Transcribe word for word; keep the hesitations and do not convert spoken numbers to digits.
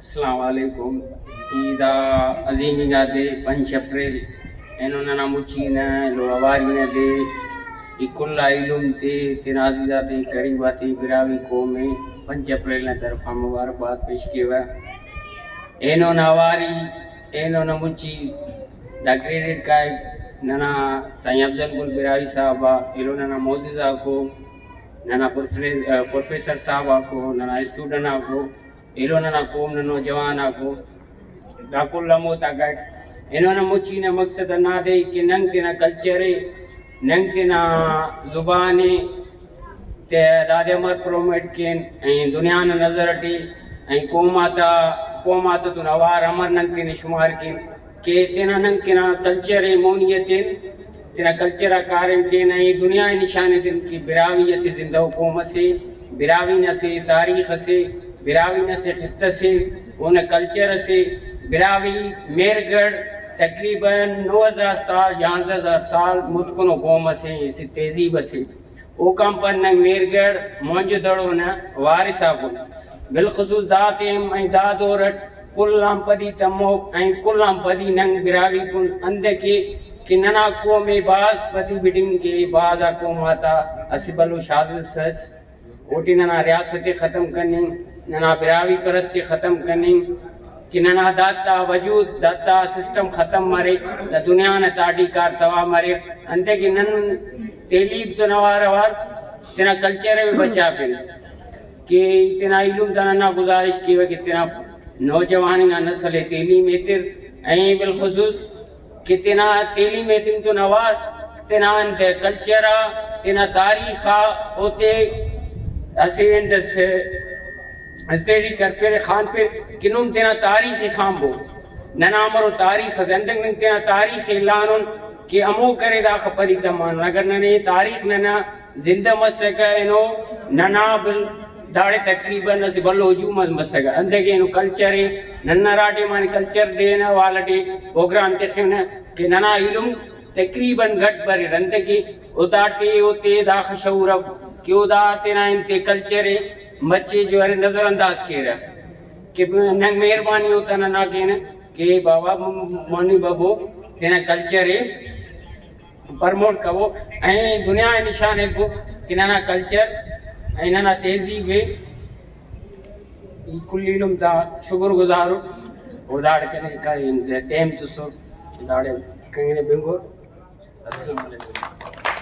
السلام علیکم۔ ای دا عظیم انگا دے، پنچ اپریل، اینو ننا مچی نا ایلو اواری نا دے۔ ای کل آ ایلم تے، تینا عزیز آتے، قریب آتے، براہوئی قوم ءِ پنچ اپریل نا طرفا مبارکباد پیش کیوہ۔ اینو نا اواری، اینو نا مچی دا کریڈٹ کائک ننا سائیں افضل گل براہوئی صاحب آ، ایلو ننا معزز آکو، ننا پروفے-، پروفیسر صاحب آکو، ننا اسٹوڈنٹ آکو، ایلو ننا قوم نا نوجوان آکو، دا کل ہموتا گڈ۔ اینو نا مچی نا مقصد ہندادے کہ نن تینا کلچر ءِ، نن تینا زبان ءِ تے دادے امر پروموٹ کین، این دنیا نا نظر اٹی، این قوم آتا، قوم آتتون اوار امر نن تینے شمار کین کہ تینا نن تینا کلچر ءِ مونی اتین، تینا کلچر آ کاریم کین، این دنیا ءِ نشان ایتن کہ براہوئی اسہ زندہ ءُ قوم اسے، براہوئی نا اسہ تاریخ اسے، براہوئی نا اسہ خطہ سے، اونا کلچر اسے۔ براہوئی مہر گڑھ تقریباً نو ہزار سال، یانزدہ ہزار سال متکنو قوم اسے، اسہ تہذیب اسے۔ اوکان پد نن مہر گڑھ موہنجو دڑو نا وارث آک ان۔ بالخصوص دا ٹائم این دا دور اٹ کل آن پدی تموک، این کل آن پدی نن براہوئی کن اندکہ کہ ننا قوم ءِ بھاز پدی بڈنگ ءِ، بھاز آ قوم آتا اسہ بھلو شاغس ئس۔ اوٹی ننا ریاست ءِ ختم کننگ، ننا براہوئی پرستی ءِ ختم کننگ کہ ننا داتا وجود، داتا سسٹم ختم مریک، دا دنیا نا تاٹی کار تباہ مریک، انتئے کہ نن تہلیب تون اوار اوار تینا کلچر ءِ بچا پن۔ کہ تینا ایلم تا ننا گزارش کیوہ کہ تینا نوجوان انگا نسل ءِ تعلیم ایتر، این بالخصوص کہ تینا تعلیم ایتنگ تون اوار تینا انت کلچر آ، تینا تاریخ آ اوتے اسہ انت اس اسٹڈی کرفر، خوانفر کہ نم تینا تاریخ ءِ خوانبو۔ ننا امرو تاریخ اس، انتئے نن تینا تاریخ ءِ الانن کہ ہمو کرے داخہ پدی تمانن۔ اگر ننے تاریخ ننا زندہ مسکہ اینو ننا بل داڑے تقریباً اسہ بھلو ہجوم اس مسکہ۔ انتئے کہ اینو کلچر ءِ، نن ہرا ٹائم آن کلچر ڈے نا حوالہ ٹی پروگرام تخنہ کہ ننا ایلم تقریباً گٹ بریر، انتئے کہ او داٹی اوتے داخہ شعور اف کہ او دا تینا انتے کلچر ءِ مچے جو ارے نظر انداز کیرہ کہ نن مہربانی اوتا ننا کینہ کہ بابا مونی ببو تینا کلچر ءِ پرموٹ کبو، این دنیا ءِ نشان ایتبو کہ ننا کلچر، این ننا تہذیب ءِ۔ ای کل ایلم تا شکر گزار ءُ، او داڑے کنے کا انت ٹائم تسر، داڑے کنگنے بنگور۔ السلام علیکم۔